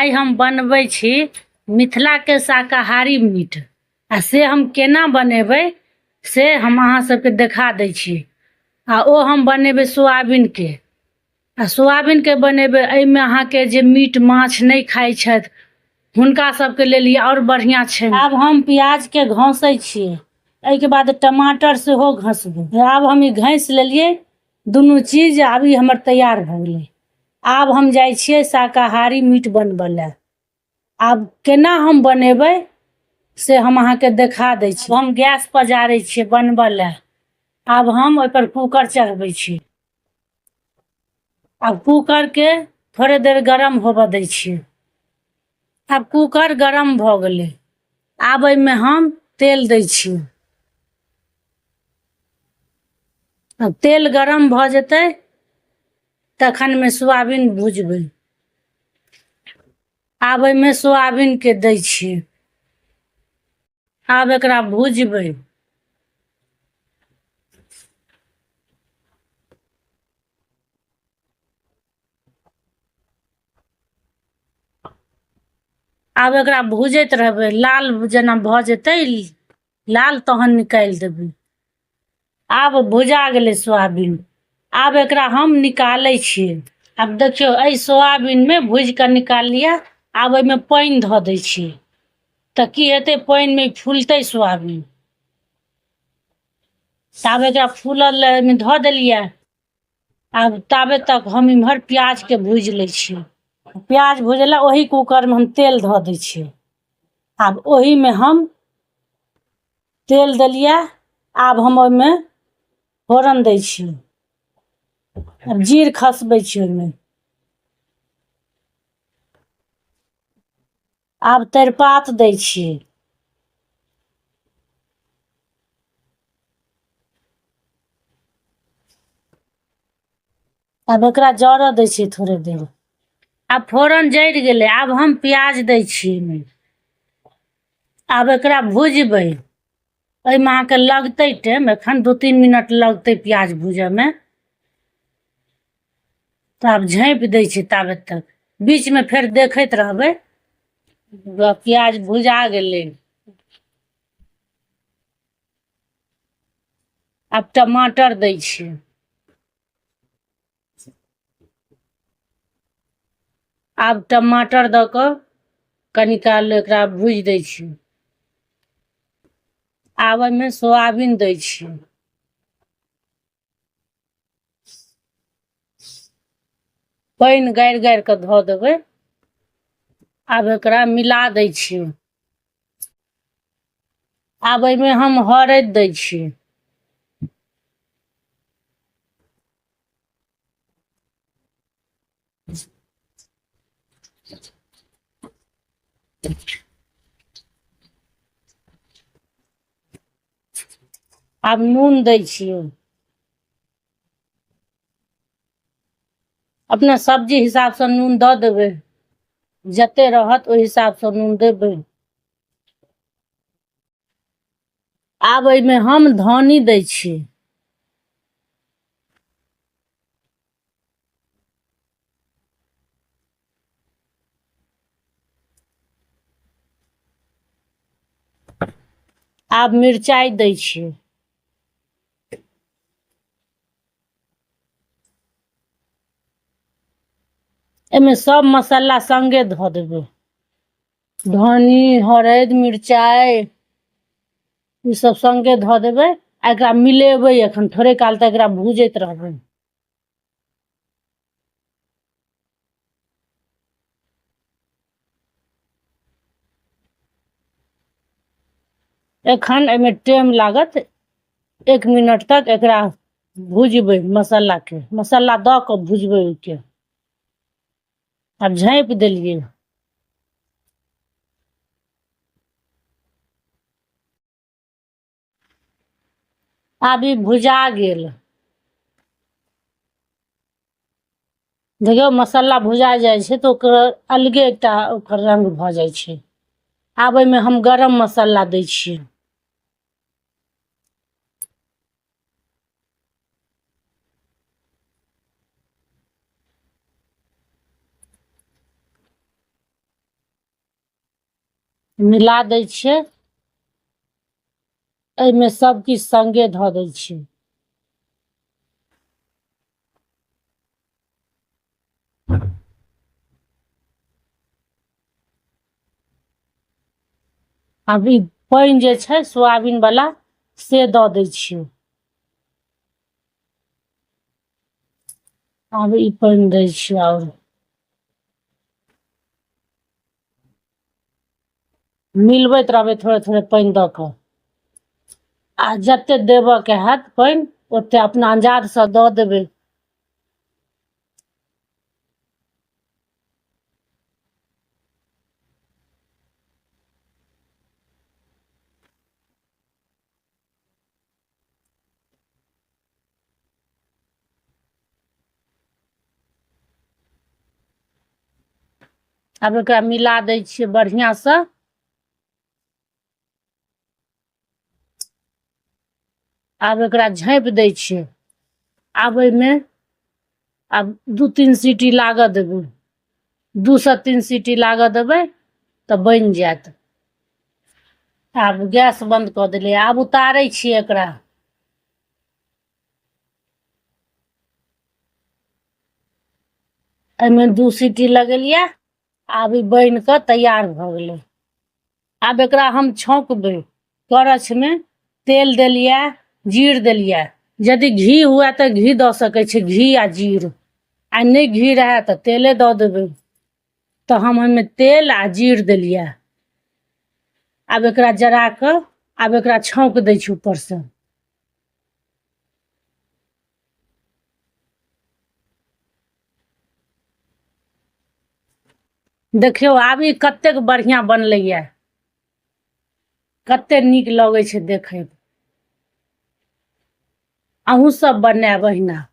आइ हम बनबै छी मिथिलाके शाकाहारी मीट आ से हम केना बनेबै से हम अहाँ सबके देखा दै छी आ ओ हम बनेबै सोयाबीनके आ सोयाबीनके बनेबै एहिमे अहाँके जे मीट माछ नहि खाइ छथि हुनका सबके लेल ई आओर बढ़िआँ छै। आब हम प्याजके घसै छियै, एहिके बाद टमाटर सेहो घसबै। आब हम ई घसि लेलियै दुनू चीज, आब ई हमर तैयार भऽ गेलै। आब हम जाइ छियै शाकाहारी मीट बनबै लए। आब केना हम बनेबै से हम अहाँके देखा दै छी। हम गैस पजारै छियै बनबै लए। आब हम ओहिपर कूकर चढ़बै छी। आब कूकरके थोड़े देर गरम होबऽ दै छियै। आब कूकर गरम भऽ गेलै। आब एहिमे हम तेल दै छियै। आब तेल गरम भऽ जेतै तखन मे सोयाबीन भुजबै। आब एहिमे सोयाबीनके दै छियै। आब एकरा भुजबै। आब एकरा भुजैत रहबै, लाल जेना भऽ जेतै लाल तहन निकालि देबै। आब भुजा गेलै सोयाबीन, आब एकरा हम निकालै छियै। आब देखियौ एहि सोयाबीनमे भुजि कऽ निकाललियै। आब एहिमे पानि धऽ दै छियै तऽ की हेतै, पानिमे फुलतै सोयाबीन। ताबे एकरा फूलल लए एहिमे धऽ देलियै। आब ताबे तक हम इम्हर प्याजके भूजि लै छियै। प्याज भुजला ओही कूकरमे हम तेल धऽ दै छियै। आब ओहीमे हम तेल देलियै। आब हम ओहिमे फोरन दै छियै। आब जीर खसबै छियै ओहिमे। आब तेजपात दै छियै। आब एकरा जरऽ दै छियै थोड़े देर। आब फोरन जरि गेलै, आब हम प्याज दै छियै एहिमे। आब एकरा भुजबै। एहिमे अहाँके लगतै टाइम, एखन 2-3 मिनट लगतै प्याज भूजऽमे। तऽ आब झाँपि दै छियै ताबे तक, बीचमे फेर देखैत रहबै। प्याज भुजा गेलै। आब टमाटर दै छियै। आब टमाटर दऽ कऽ कनी काल एकरा भूजि दै छियै। आब एहिमे सोयाबीन दै छियै। पानि गारि गारि कऽ धऽ देबै। आब एकरा मिला दै छियै। आब एहिमे हम हरैद दै छियै। आब नून दै छियै। अपना सब्जी हिसाबसँ नून दऽ देबै, जते रहत ओहि हिसाबसँ नून देबै। आब एहिमे हम धनी दै छियै। आब मिरचाइ दै छियै। एहिमे सब मसाला सङ्गे धऽ देबै, धनी हरैद मिरचाइ ई सब सङ्गे धऽ देबै आ एकरा मिलेबै। एखन थोड़े काल तक एकरा भूजैत रहबै। एखन एहिमे टाइम लागत, 1 मिनट तक एकरा भुजबै। मसालाके मसाला दऽ कऽ भुजबै ओहिके। आब झाँपि देलियै। आब ई भुजा गेल। देखियौ मसाला भुजा जाइ छै तऽ ओकर अलगे एकटा ओकर रङ्ग भऽ जाइ छै। आब एहिमे हम गरम मसाला दै छियै। मिला दै छियै। एहिमे सब किछु संगे धऽ दै छियै। आब ई पानि जे छै सोयाबीन वाला से दऽ दै छियै। आब ई पानि दै छियै आओर मिलबैत रहबै थोड़े थोड़े पानि दऽ कऽ, आ जते देबऽके हैत पानि ओते अपना अंदाजसँ दऽ देबै। आब एकरा मिला दै छियै बढ़िआँसँ। आब एकरा झाँपि दै छियै। आब एहिमे आब 2-3 सीटी लागऽ देबै, 2 से 3 सीटी लागऽ देबै तऽ बनि जायत। आब गैस बंद कऽ देलियै, आब उतारै छियै एकरा। एहिमे 2 सीटी लगेलियै, आब ई बनि कऽ तैयार भऽ गेलै। आब एकरा हम छौंकबै। करछमे तेल देलियै, जीर देलियै। यदि घी हुए तऽ घी दऽ सकै छी, घी आ जीर, आ नहि घी रहए तऽ तेले दऽ देबै। तऽ हम ओहिमे तेल आ जीर देलियै। आब एकरा जरा कऽ आब एकरा छौंक दै छी ऊपरसँ। देखियौ आब ई कतेक बढ़िआँ बनलैए, कते नीक लगै छै देखैत। अहूँ सब बनायब अहिना।